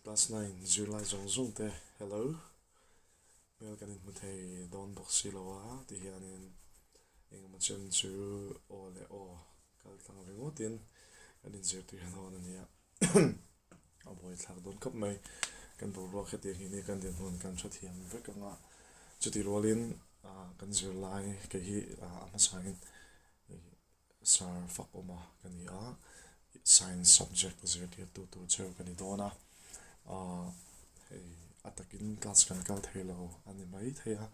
Class 9 zirlai zawng zawng te hello hmel kan inhmu thei dawn bawk si lo a ti hianin engemaw chen chu aw leh aw kal tlang ringawtin kan inzirtir dawn a nia a buaithlak dawn khawp mai kan boruak hetiang hi nia kan dinhmun kan hrethiam vek anga chutih rualin kan zirlai kei hi a hmasain Sir fak awma ka ni a, Science subject zirtirtu tur cheu ka ni dawn a, ahh hei a takin class kan kal thei lo a ni mai thei a,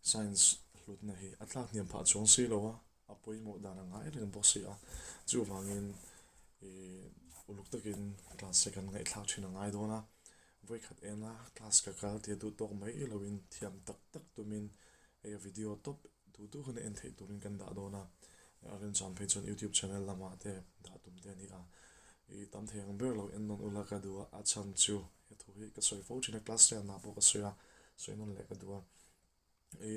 Science hlutna hi a tlak hniam phah chuang si lo a, a pawimawh dan a ngai reng bawk si a, chuvangin ih uluk takin class hi kan ngaihthlak thin a ngai dawn a, vawikhat ena class ka kal tia duh tawk mai loin thiam tak tak tumin hei a video tawp Duh duh hun a en theih turin kan dah dawn a, a remchang phei chuan YouTube channel lamah te dah tum te a ni a, i tam thei ang ber lo en nawn ula ka duh a, a chhan chu he thu hi ka sawi fo thin a, class ten ah pawh ka sawi a, sawi nawn leh ka duh a, i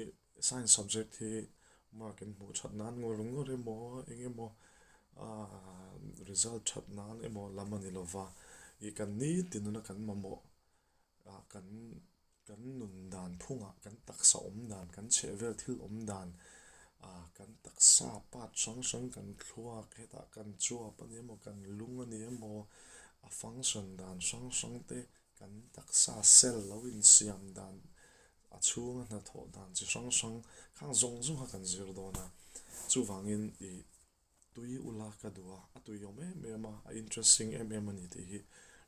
science subject hi mark in hmuh that nan ngawr ngawr emaw eng emaw ah result that nan emaw lam a ni lova, i kan nitin nuna kan mamawh ah kan kan nun dan phungah kan taksa awm dan, kan chhehvel thil awm dan, ah kan taksa part hrang hrang kan thluak hetah kan chuap a ni emaw kan lung a ni emaw a function dan hrang hrang te kan taksa cell lo insiam dan a chhunga hnathawh dan chi hrang hrang khang zawng zawng kha kan zir dawn a chuvangin ih Tui ula ka duh a, a tui awm em em a, a interesting em em a ni tih hi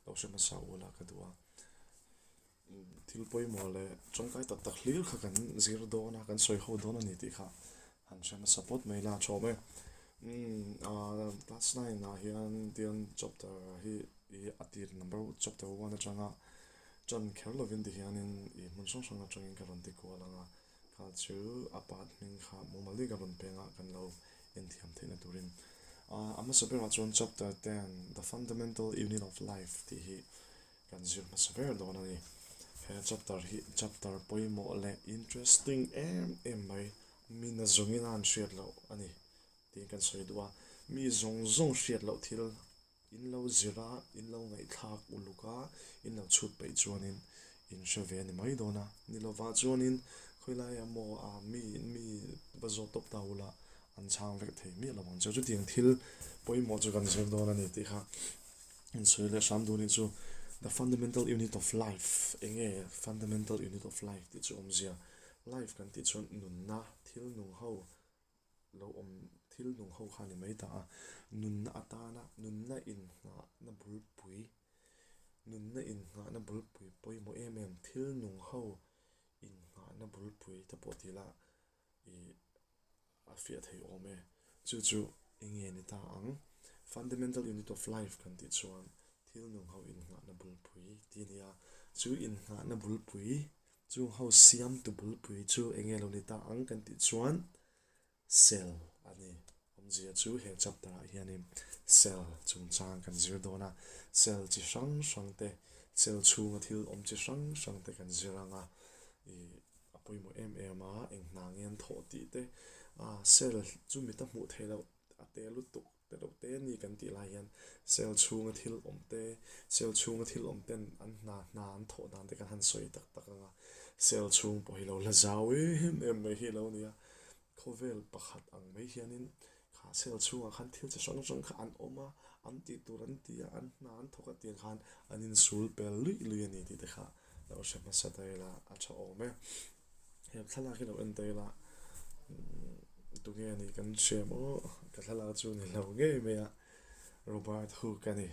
lo hre hmasa ula ka duh a. Thil pawimawh leh tangkai tak tak hlir kha kan zir dawn a, kan sawi ho dawn a ni tih kha han hre hmasa pawt mai la a tha awm e. Class 9 ah hian tian chapter hi a tir number chapter 1 atanga tan kher lovin ti hianin i hmun hrang hrang atangin ka rawn ti kual ang a. Kha chu a part hming kha mumal deuh ka rawn peng a, kan lo enthiam theihna turin. A hmasa berah chuan chapter 10, The Fundamental Unit of Life tih hi kan zir hmasa ber dawn a ni. He chapter hi chapter pawimawh leh interesting em em mai, mi na zawngin a han hriat loh a ni tiin kan sawi duh a. Mi zawng zawng hriat loh thil In lo zir a, in lo ngaihthlak uluk a, in lo chhut peih chuanin in hre ve a ni mai dawn a. Ni lovah chuanin khawilaiah maw a mi mi va zawt tawp ta ula an chhang vek thei miah lo ang che. Chutiang thil pawimawh chu kan zir dawn a ni tih kha in sawi leh hram duh anih chu. The fundamental unit of life eng nge fundamental unit of life tih chu awmzia? Life kan tih chuan nunna thil nung ho lo awm thil nung ho kha a ni mai ta a, nunna atana nunna innghahna bulpui, nunna innghahna bulpui pawimawh em em thil nung ho innghahna bulpui te pawh tih lah ih a fiah thei awm e. Chu chu eng nge ni ta ang? Fundamental unit of life kan tih chuan thil nung ho innghahna bulpui tih a ni a, chu innghahna bulpui Chung ho siamtu bulpui chu eng nge lo ni ta ang kan tih chuan cell a ni. Awmzia chu he chapter ah hianin cell chungchang kan zir dawn a, cell chi hrang hrang te, cell chhunga thil awm chi hrang hrang te kan zir ang a, ih a pawimawh em em a, eng hna nge an thawh tih te, ah cell chu mit a hmuh theih loh a te lutuk Te deuh te a ni kan tih lai hian cell chhunga thil awm te, cell chhunga thil awm ten an hna hna an thawh dan te kan han sawi tak tak ang a, cell chhung pawh hi lo la zau em em mai hi a lo ni a, khawvel pakhat ang mai hianin kha cell chhungah khan thil chi hrang hrang kha an awm a, an tih tur an ti a, an hna an thawk a tih ang khan an insul pel luih luih a ni tih te kha lo hre hmasa ta ila a tha awm e. He thlalak hi lo en ta ila tunge a nih kan hria maw ka thlalak chu ni lo ngei mai a Robert Hooke a ni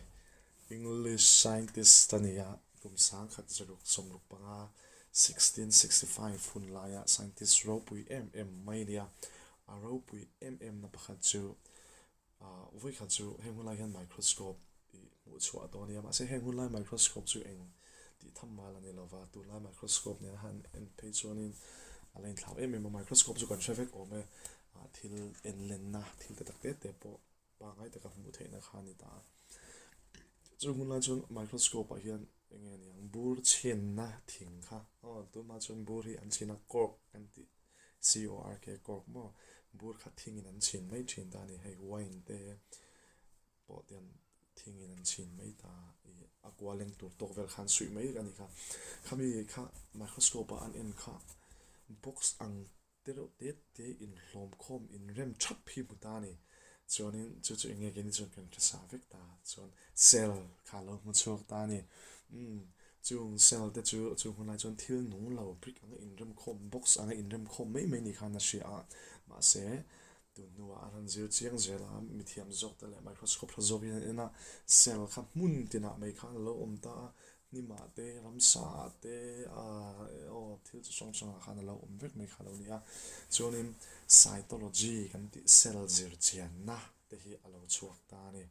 English scientist a ni a kum sangkhat zaruk 65 1665 hun laia scientist ropui em em mai a ni a a ropui em em na pakhat chu Ah, vawikhat chu heng hunlai hian microscope i hmuh chhuah tawh a nia, mahse heng hunlai microscope chu eng tih tham mal a ni lova, tunlai microscope nena han en phei chuanin a la inthlau em em a, microscope chu kan hre vek awm e, ah thil en lenna thil te tak te te pawh pangngai taka hmuh theihna kha a ni ta a. Chung hunlai chuan microscope ah hian eng nge niang bur chhinna thing kha aw tunah chuan bur hi an chhin a cork an tih. CORK cork maw bur khat thingin an chhin mai thin ta a ni hei wine te pawh tian. Thingin an chhin mai ta i a kua leng tur tawk vel khan suih mai a ni kha. Khami kha microscope a an en kha box ang te reuh te te inhlawm khawm inrem thap hi hmu ta a ni. Chuanin chu chu eng nge keini chuan kan hre sa vek ta. Chuan cell kha a lo hmu chhuak ta a ni. Umm chung cell te chu chung hunlai chuan thil nung lo brick anga inrem khawm box anga inrem khawm mai mai ni khan a hria a. Mahse tun hnuah an han zir chiang zel a, mithiam zawk te leh microscope hla zawk in an en a, cell kha hmun tinah mai khan a lo awm ta a. Hnimah te, ramsaah te, aw thil chi hrang hrangah khan a lo awm vek mai kha a lo ni a. Chuanin cytology kan tih cell zir chianna te hi a lo chhuak ta a ni.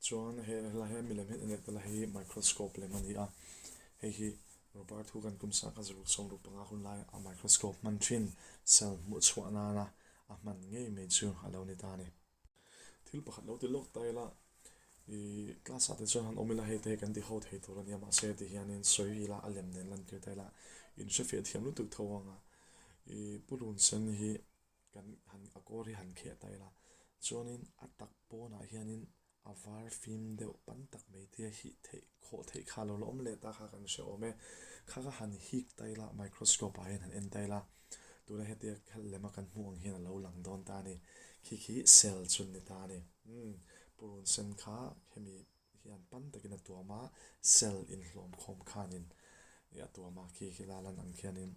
Chuan he helai hian milem hian eneh tel a hei microscope lem a ni a. Hei hi Robert Hooke an kum sangkhat zaruk 65 hun lai a microscope hman thin cell hmuh chhuah nana a hman ngei mai chu a lo ni ta a ni. Thil pakhat lo ti lawk ta ila, i class ah te chuan han awm ila hei te hi kan ti ho thei tur a nia mahse ti hianin sawi ila a lem nen lantir ta ila in hrefiah thiam lutuk tho ang a, i purun sen hi kan han a kawr hi han kheh ta ila chuanin a tak pawnah hianin a var fim deuh pan tak mai te a hih theih khawh theih kha lo la awm leh ta kha kan hre awm e, kha kha han hik ta ila microscope ah hian han en ta ila. Tuna hetia khelh lema kan hmuh ang hian a lo lang dawn ta a ni. Khi khi cell chu an ni ta a ni. Umm, purun sen kha hemi hian pan takin a tuam a, cell inhlawm khawm khanin a tuam a, khi khi la lan ang khianin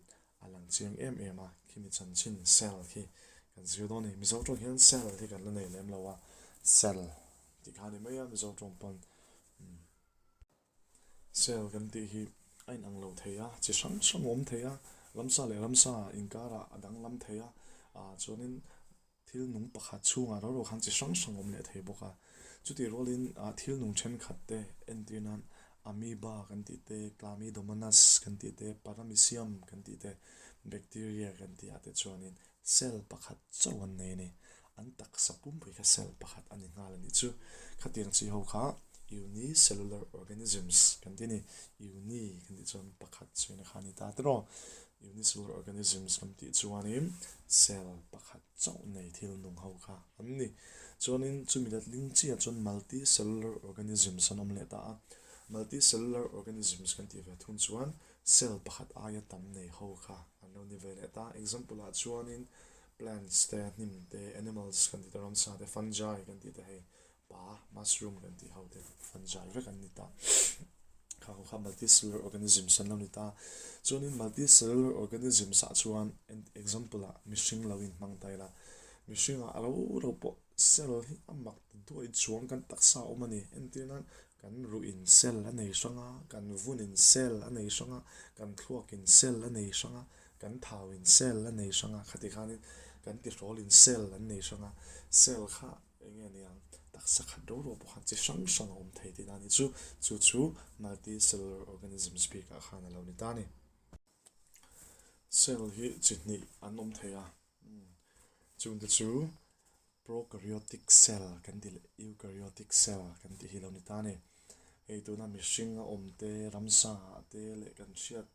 a lang chiang em em a, khimi chanchin cell khi kan zir dawn a ni. Mizo tawng hian cell hi kan la nei lem lo a, cell tih kha a ni mai a Mizo tawng pawn. Umm. Cell kan tih hi a inang lo thei a, chi hrang hrang a awm thei a, ramsa leh ramsa inkarah a danglam thei a, ah chuanin thil nung pakhat chhungah ro ro khan chi hrang hrang a awm leh thei bawk a. Chutih rualin ah thil nung thenkhat te entir nan amoeba kan tih te, chlamydomonas kan tih te, paramecium kan tih te, bacteria kan tih ah te chuanin Cell pakhat chauh an nei a ni. An taksa pumpui kha cell pakhat a ni nghal a nih chu. Khatiang chi ho kha unicellular organisms kan ti a ni. Uni kan tih chuan pakhat chuan kha a ni ta tiraw. Unicellular organisms kan tih chuanin cell pakhat chauh nei thil nung ho kha an ni. Chuanin chumi letling chiah chuan multicellular organisms an awm leh ta a. Multicellular organisms kan tih ve thung chuan Cell pakhat aia tam nei ho kha an lo ni ve leh ta. Example ah chuanin plants te, hnim te, animals kan tih te, ramsa te, fungi kan tih te hei pa, mushroom kan tih ho te fungi vek an ni ta. Kha ho kha multicellular organisms an lo ni ta. Chuanin multicellular organisms ah chuan example ah mihring lo inhmang ta ila, mihring ah ro ro pawh cell hi a mak ti duai chuang kan taksa a awm a ni. Entir nan Kan ruhin cell a nei hrang a, kan vunin cell a nei hrang a, kan thluakin cell a nei hrang a, kan thauin cell a nei hrang a, khati khanin kan tihrawlin cell an nei hrang a, cell kha eng nge ni ang, taksa khat ro ro pawh khan chi hrang hrang a awm thei tihna a ni chu, chu chu multicellular organisms bikah khan a lo ni ta a ni. Cell hi chi hnih an awm thei a, chungte chu Prokaryotic cell kan tih leh eukaryotic cell kan tih hi lo ni ta a ni. Hei tuna mihring a awm te, ramsa ah te leh kan hriat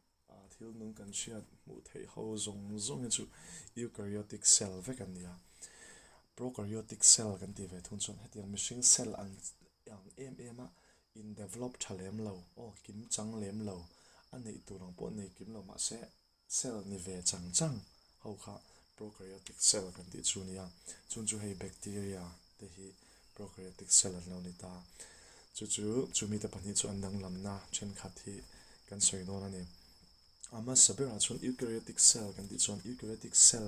thil nung kan hriat hmuh theih ho zawng zawng hi chu eukaryotic cell vek an ni a. Prokaryotic cell kan tih ve thung chuan hetiang mihring cell ang ang em em a in develop tha lem lo, aw kim chang lem lo, a neih tur ang pawh nei kim lo mahse Cell ni ve chang chang ho kha prokaryotic cell kan tih chu a ni a, chun chu hei bacteria te hi prokaryotic cell an lo ni ta. Chu chu chumi te pahnih chu an danglamna thenkhat hi kan sawi dawn a ni. A hmasa berah chuan eukaryotic cell kan tih chuan eukaryotic cell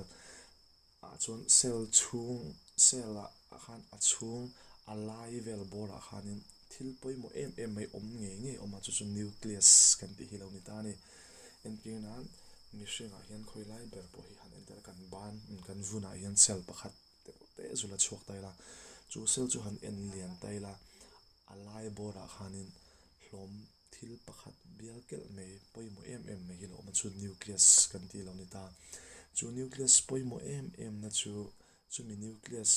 ah chuan cell chhung cell ah khan a chhung a lai vel bawr ah khanin thil pawimawh em em mai awm ngei ngei awm a chu chu nucleus kan tih hi lo ni ta a ni. Entir nan mihring ah hian khawi lai ber pawh hi han entir a kan ban kan vun ah hian cell pakhat deuh te zu la chhuak ta ila chu cell chu han en lian ta ila a lai bawr ah khanin hlawm Thil pakhat bial kelh mai pawimawh em em mai hi lo awm a, chu nucleus kan tih lo ni ta. Chu nucleus pawimawh em em na chu chumi nucleus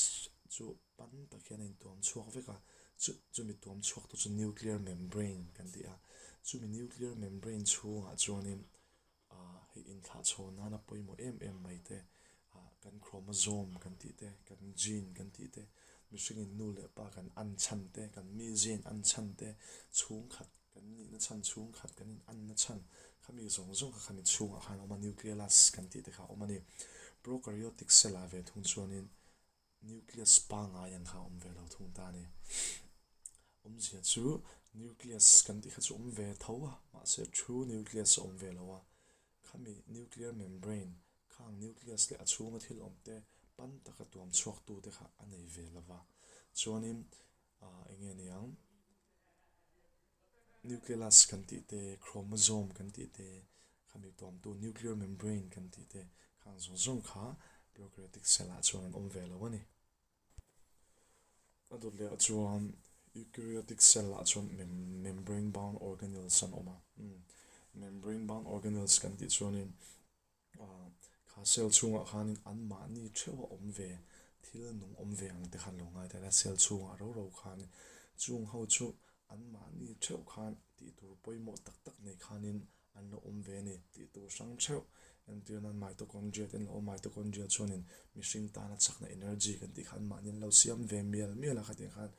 chu pan tak hian a intuam chhuak vek a, chu chumi tuam chhuak tu chu nuclear membrane kan ti a. Chumi nuclear membrane chhungah chuanin ah hei inthlah chhawn nana pawimawh em em mai te ah kan chromosome kan tih te, kan gene kan tih te. Mihringin nu leh pa kan an chhan te, kan mizia in an chhan te, chhungkhat kan nihna chhan, chhungkhat kan in anna chhan khami zawng zawng kha khami chhungah khan a awm a, nucleolus kan tih te kha a awm a ni. Prokaryotic cell ah ve thung chuanin nucleus pangngai ang kha a awm ve lo thung ta a ni. Awmzia chu nucleus kan tih kha chu awm ve tho a, mahse true nucleus a awm ve lo a, khami nuclear membrane Khang nucleus leh a chhunga thil awm te pan taka tuam chhuak tu te kha a nei ve lova. Chuanin ah eng nge niang nucleolus kan tih te, chromosome kan tih te, khami tuam tu nuclear membrane kan tih te khang zawng zawng kha prokaryotic cell ah chuan an awm ve lo a ni. A dawt leh ah chuan eukaryotic cell ah chuan membrane bound organelles an awm a. Membrane bound organelles kan tih chuanin Kha cell chhungah khanin anmahni theuh a awm ve, thil nung awm ve ang te khan lo ngai ta ila, cell chhungah ro ro khan chung ho chu anmahni theuh khan tih tur pawimawh tak tak nei khanin an lo awm ve a ni tih tur hrang theuh. Entir nan mitochondria te an lo awm a, mitochondria chuanin mihring tana chakna energy kan tih kha anmahni an lo siam ve mial mial a, khatiang khan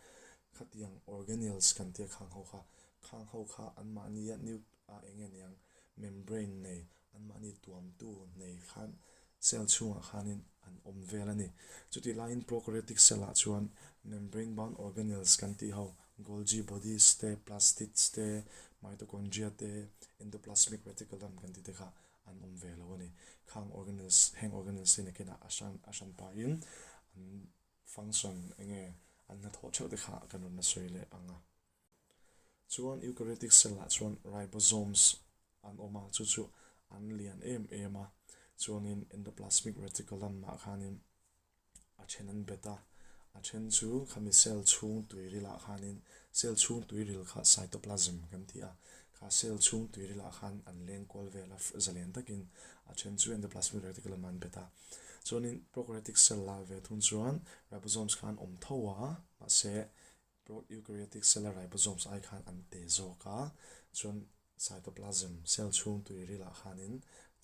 khatiang organelles kan tia khang ho kha, khang ho kha anmahnia nu ah eng nge niang membrane nei anmahni tuamtu nei khan cell chhungah khanin an awm vel a ni. Chutih laiin prokaryotic cell ah chuan membrane bound organelles kan tih ho Golgi bodies te, plastids te, mitochondria te, endoplasmic reticulum kan tih te kha an awm ve lo a ni. Khang organelles heng organelles hi nakinah a hran a hran pahin an function eng nge an hnathawh theuh te kha kan rawn la sawi leh ang a. Chuan eukaryotic cell ah chuan ribosomes an awm a, chu chu an lian em em a, chuanin endoplasmic reticulum ah khanin a then an bet a, a then chu khami cell chhung tuiril ah khanin cell chhung tuiril kha cytoplasm kan ti a, kha cell chhung tuiril ah khan an leng kual vel a zalen takin a then chu endoplasmic reticulum ah an bet a. Chuanin prokaryotic cell ah ve thung chuan ribosomes kha an awm tho a, mahse Proeukaryotic cell a ribosomes ai khan an te zawk a, chuan cytoplasm, cell chhung tui rilah khanin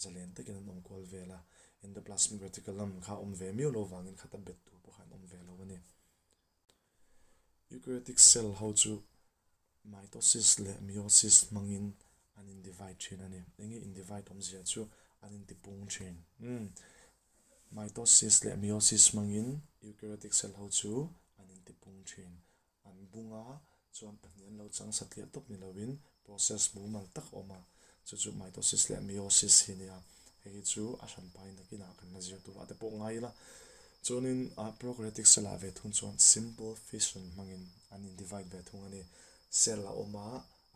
zalen takin an awm kual vel a, endoplasmic reticulum kha awm ve miau lo vangin khata bet tur pawh kha an awm ve lo a ni. Eukaryotic cell ho chu mitosis leh meiosis hmangin an in divide thin a ni. Enge in divide awmzia chu an in tipung thin. Umm. Mitosis leh meiosis hmangin eukaryotic cell ho chu an intipung thin. An bunga chuan pahnih an lo chang satliah tawp ni loin process mumal tak a awm a, chu chu mitosis leh meiosis hi a nia. Hei hi chu a hran pahin nakinah kan la zir turah te pawh ngai ila. Chuanin prokaryotic cell ah ve thung chuan simple fission hmangin an in divide ve thung a ni. Cell a awm a,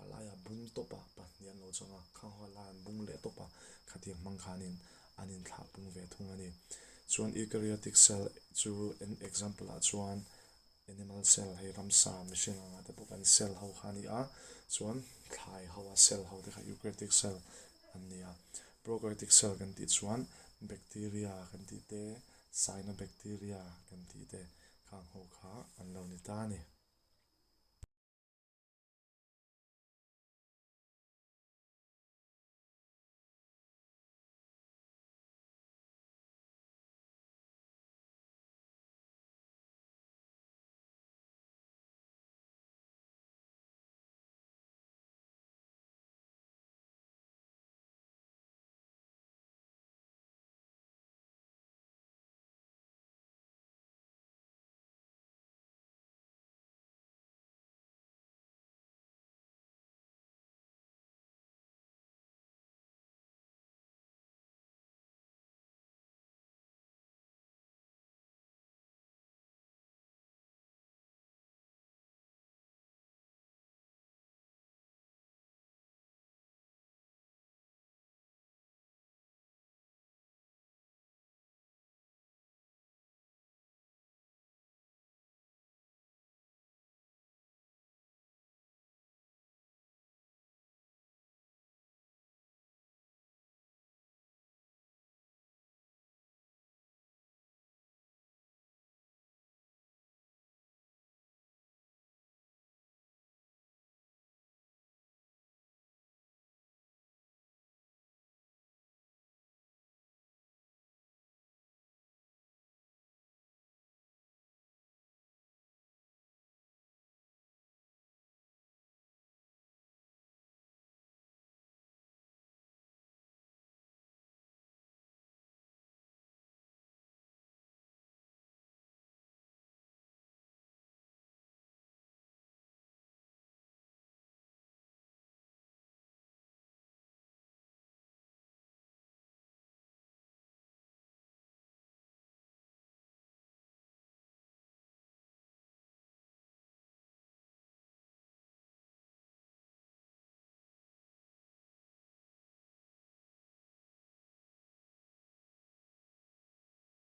A laiah bung tawp a, pahnih an lo chang a, khang ho a laiah an bung leh tawp a, khatiang hmang khanin an inthlah pung ve thung a ni. Chuan eukaryotic cell chu en example ah chuan animal cell hei ramsa mihring anga te pawh kan cell ho kha a ni a, chuan thlai ho a cell ho te kha eukaryotic cell an ni a. Prokaryotic cell kan tih chuan bacteria kan tih te, cyanobacteria kan tih te khang ho kha an lo ni ta a ni.